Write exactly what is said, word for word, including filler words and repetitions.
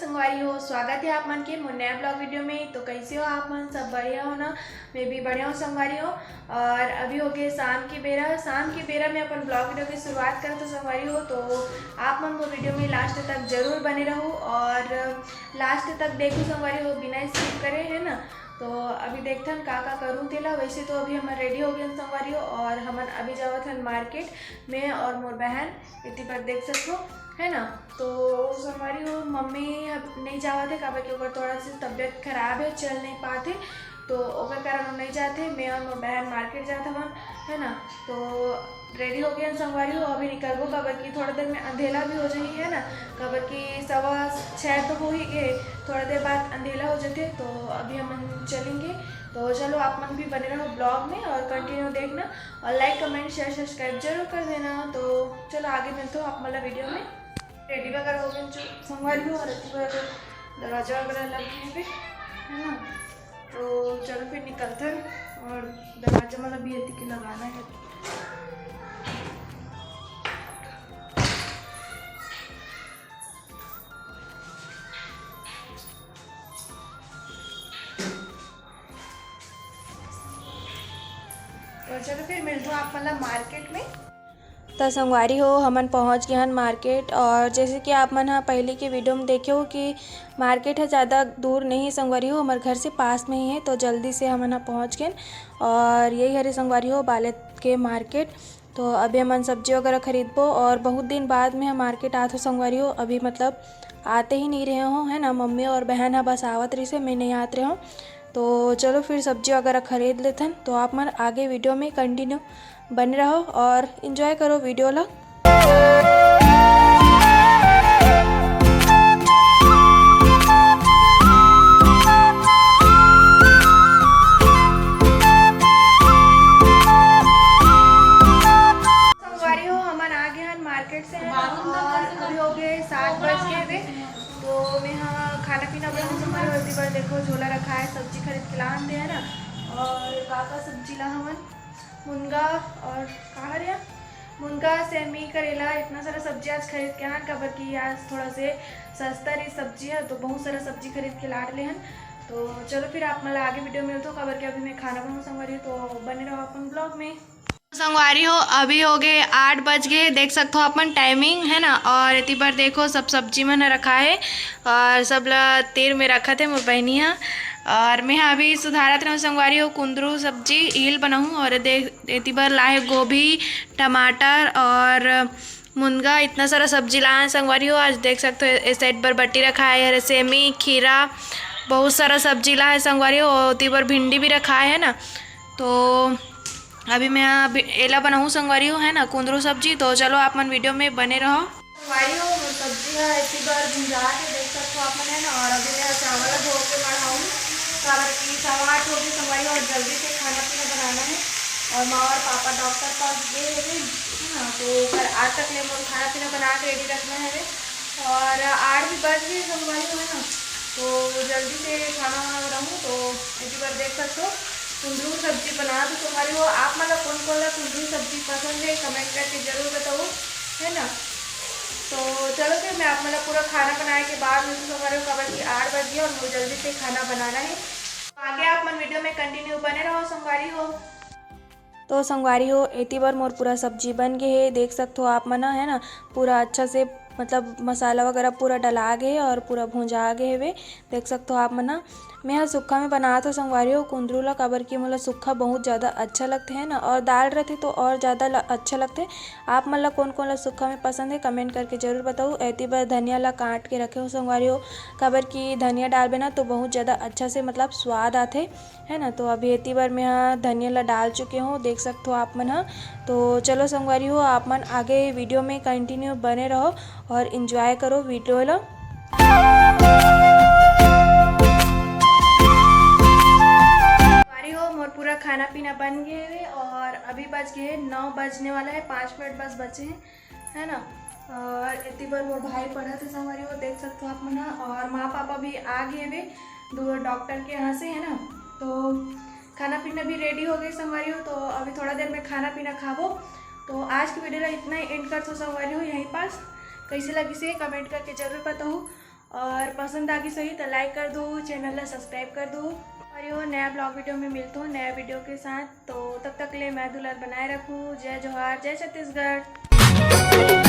संगवारी हो, स्वागत है आप मन के मोर नया ब्लॉग वीडियो में। तो कैसे हो आप मन? सब बढ़िया हो ना? मैं भी बढ़िया हूँ संगवारी हो। और अभी हो गए शाम की बेरा। शाम की बेरा में अपन ब्लॉग वीडियो की शुरुआत करत हो संगवारी हो, तो आप मन वो वीडियो में लास्ट तक जरूर बने रहो और लास्ट तक देखो संगवारी हो, बिना स्किप करे, है ना। तो अभी देखथन का का करूँ तेला। वैसे तो अभी हमन रेडी हो गए संगवारी हो और हमन अभी जावत हन मार्केट में और मोर बहन, इति पर देख सकथो, है ना। तो संगवारी हो, मम्मी अब नहीं जावत है, काबर कि ओकर थोड़ा सा तबीयत खराब है, चल नहीं पाते, तो ओकर कारण वो नहीं जाते। मैं और मोर बहन मार्केट जात हवन, है ना। तो रेडी हो गए संगवारी हो, अभी निकलबो, काबर कि थोड़ा देर में अंधेला भी हो जाही, है ना, काबर कि सवा छः तो हो ही गए, थोड़ा देर बाद अंधेला हो जाते। तो अभी हम चलेंगे। तो चलो, आप मन भी बने रहो ब्लॉग में और कंटिन्यू देखना और लाइक, कमेंट, शेयर, सब्सक्राइब जरूर कर देना। तो चलो, आगे मिलते हो आप मतलब वीडियो में। रेडी वगैरह हो गए जो संगवारी हो और अति वगैरह दरवाजा वगैरह लग गए पे, है ना। तो चलो फिर निकलते हैं और दरवाजा मतलब भी अति के लगाना है। तो चलो फिर मिलते हैं आप मतलब मार्केट में। त संगवारी हो, हमन पहुंच गए हन मार्केट। और जैसे कि आप मन ह पहले के वीडियो में देखे हो कि मार्केट ह ज़्यादा दूर नहीं संगवारी हो, हमर घर से पास में ही है, तो जल्दी से हमन ह पहुंच गए। और यही हरे संगवारी हो बालेत के मार्केट। तो अभी हमन सब्जी वगैरह खरीदबो और बहुत दिन बाद में हम मार्केट आत हो संगवारी हो, अभी मतलब आते ही नहीं रहे हो, है ना। मम्मी और बहन ह बस आवत रहिसे, मैं नहीं आत रहे हो। तो चलो फिर सब्जी वगैरह खरीद लेथन। तो आप मन आगे वीडियो में कंटिन्यू बने रहो और एंजॉय करो वीडियो ला। संगवारी हो, हमन आ गए हन मार्केट से, और अभी हो गए सात बज के बे। तो मैं हाँ खाना पीना बनाऊँ संगवारी हो। इसी बार देखो झोला रखा है, सब्जी खरीद के लान दे है ना। और का का सब्जी ला हमन मुनगा और का हरे मुनगा, सेमी, करेला, इतना सारा सब्जी आज खरीद के आन, काबर कि आज थोड़ा से सस्ता रही सब्जी है, तो बहुत सारा सब्जी खरीद के लान ले हन। तो चलो फिर आप मला आगे वीडियो मिलते हो, काबर कि अभी मैं खाना बनाऊँ संगवारी हो, तो बने रहो अपन ब्लॉग में। संगवारी हो, अभी हो गए आठ बज गए, देख सकते हो अपन टाइमिंग है ना। और इति पर देखो सब सब्जी मन रखा है और सब ला तीर में रखा थे मोर बहनी हा। और मैं हा अभी सुधारत रहूँ संगवारी हो, कुंदरू सब्जी ईल बनाऊँ। और देख इति बर लाए गोभी, टमाटर और मुनगा, इतना सारा सब्जी लाए हैं संगवारी हो। आज देख सकते हो ए साइड बरबट्टी रखा है, हरे सेमी, खीरा, बहुत सारा सब्जी लाए हैं संगवारी हो। इति बर भिंडी भी रखा है ना। तो अभी मैं अभी एला बनाऊँ संगवारी हो, है ना, कुंदरू सब्जी। तो चलो आप मन वीडियो में बने रहो। संगवारी हो, मोर सब्जी है इसी बार भुंजा के देख सकते हो आप मन, है ना। और अभी मैं चावल धो के बढ़ाऊँ, काबर कि सवा आठ हो गई संगवारी हो, और जल्दी से खाना पीना बनाना है। और माँ और पापा डॉक्टर पास गए हैं, है ना, तो फिर आज तक ले मोर खाना पीना बना के रेडी रखना है। और आठ भी बज गए संगवारी हो, है ना, तो जल्दी से खाना वाना बनाऊँ। तो इसी बार देख सकते हो कुंदरू सब्जी बना दो संगवारी हो। आप मतलब कौन कौन ला कुंदरू सब्जी पसंद है, कमेंट करके जरूर बताओ, है ना। तो चलो फिर मैं आप मतलब पूरा खाना बनाए के बाद मिलती हूँ संगवारी हो, काबर कि आठ बज गया और मुझे जल्दी से खाना बनाना है। आगे आप मन वीडियो में कंटिन्यू बने रहो संगवारी हो। तो संगवारी हो, एती बर मोर पूरा सब्जी बन गे हे, देख सकथो आप मन ह, है ना, पूरा अच्छा से मतलब मसाला वगैरह पूरा डला गे हे और पूरा भुंजा गे हेवे, देख सकथो आप मन ह। मैं ह सुक्खा में बनात हो संगवारी हो कुंदरू ला, काबर कि मोला सुक्खा बहुत ज़्यादा अच्छा लगथे, है ना, और दाल रथे तो और ज़्यादा ल-, अच्छा लगथे। आप मन ला कोन कोन ला सुक्खा में पसंद हे, कमेंट करके जरूर बताओ। एती बर धनिया ला काट के रखे हो संगवारी हो, काबर कि धनिया डालबे ना तो बहुत ज़्यादा अच्छा से मतलब स्वाद आथे। है ना। तो अभी एती बर मैं ह धनिया ला डाल चुके हूँ, देख सकथो आप मन ह। तो चलो संगवारी हो, आप मन आगे वीडियो में कंटिन्यू बने रहो और एंजॉय करो वीडियो ला। संगवारी हो, मोर पूरा खाना पीना बन गए हे और अभी बज गए हे नौ बजने वाला है, पाँच मिनट बस बचे हैं। है ना। और एती बर मोर भाई पढ़त हे संगवारी हो, देख सकथो आप मन ह। और माँ पापा भी आ गए हेवे दूर डॉक्टर के यहाँ से, है ना। तो खाना पीना भी रेडी हो गए संगवारी हो, तो अभी थोड़ा देर में खाना पीना खाबो। तो आज की वीडियो ला इतना ही एंड करथो संगवारी हो यहीं पास। कैसे लगिस हे कमेंट करके जरूर बताओ। और पसंद आ गिस होही त like कर दू, channel ला subscribe कर दू। और यो नया vlog video में मिलथों नया video के साथ। तो तब तक ले मया दुलार बनाए रखू। जय जोहार, जय छत्तीसगढ़।